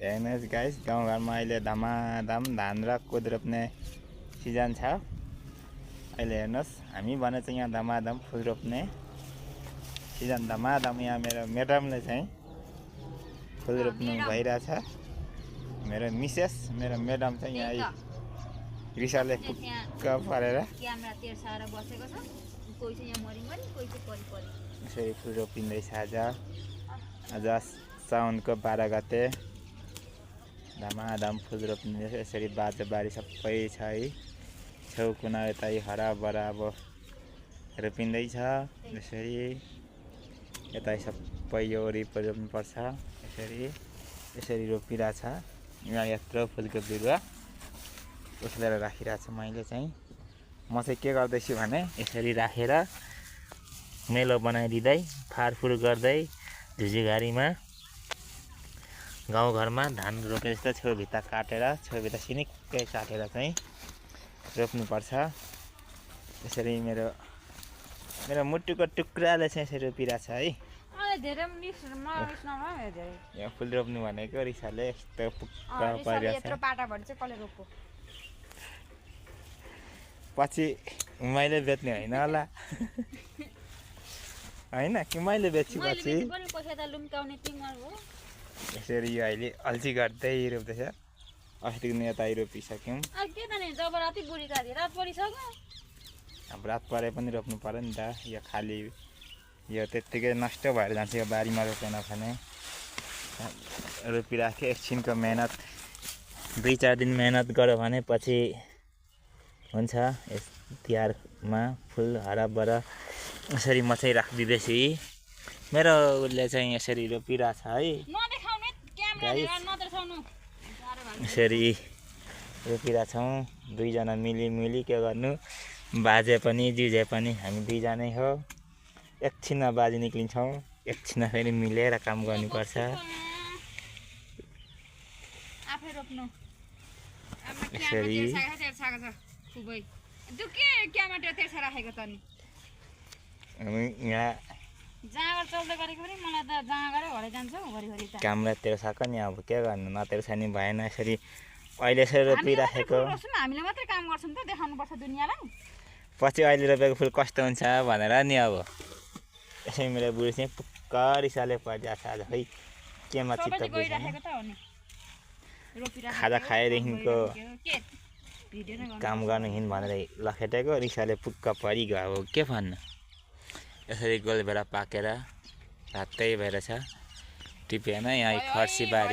हेर्नुहोस् गाइस, गाउँघरमा अहिले धमाधम धान र कोदो रोप्ने सिजन छ। अहिले हेर्नुहोस्, हामी भने चाहिँ यहाँ धमाधम फुल रोप्ने सिजन धमाधम। यहाँ मेरो म्याडमले चाहिँ फुल रोप्नु भइरहेछ। मेरो मिसेस, मेरो म्याडम चाहिँ यहाँ रिसाले पुक्क परेर यसरी फुल रोपिँदैछ। आज साउनको 12 गते धमाधम फुल रोप्ने। यसरी बारी सबै छ है। छेउकुना यता हराभरा अब रोपिँदैछ। यसरी यता सबै यो वरिपरि रोप्नुपर्छ। यसरी रोपिरहेछ। यहाँ यत्रो फुलको बिरुवा उखेलेर राखिरहेको छु मैले चाहिँ। म चाहिँ के गर्दैछु भने यसरी राखेर मेलो बनाइदिँदै फाडफुड गर्दै झुझुघारीमा गाउँघरमा धान रोपे जस्तो छेउभित्ता काटेर छेउभित्ता सिनिक्कै काटेर चाहिँ रोप्नुपर्छ। यसरी मेरो मुटुको टुक्राले चाहिँ यसरी रोपिरहेछ है। यहाँ फुल रोप्नु भनेको रिसाले यस्तो पुक्क परिरहेछ। पछि मैले बेच्ने होइन होला होइन कि मैले बेच्छु पछि। यसरी यो अहिले अल्छी गर्दै रोप्दैछ। अस्तिको दिन यता रोपिसक्यौँ। अब रात परे पनि रोप्नु पर्यो नि त। यो खाली यो त्यत्तिकै नष्ट भएर जान्छ यो बारीमा रोपेन भने। रोपिराख्यो एकछिनको मेहनत, 2-4 दिन मेहनत गऱ्यो भने पछि हुन्छ। यस तिहारमा फुल हराभरा यसरी म चाहिँ राखिदिँदैछु। मेरो उसले चाहिँ यसरी रोपिरहेछ है। यसरी रोपिरहेछौँ दुईजना मिली के गर्नु। बाजे पनि जिजे पनि हामी दुईजनै हो। एकछिनमा बाजी निक्लिन्छौँ, एकछिनमा फेरि मिलेर काम गर्नुपर्छ। यसरी यहाँ कामलाई तेर्साएको नि अब के गर्नु, नतेर्सा नि भएन। यसरी अहिले यसरी रोपिराखेको पछि अहिले रोपेको फुल कस्तो हुन्छ भनेर नि। अब यसरी मेरो बुढी चाहिँ पुक्क रिसाले परिरहेको छ आज। खै केमा चित्त बुझ्दैन। खाजा खाएदेखिको काम गर्नु हिँड भनेर लखेटेको रिसाले पुक्क परिगयो। अब के भन्नु। यसरी गोलभेडा पाकेर रातै भएर छ टिपेन। यहाँ फर्सी बारी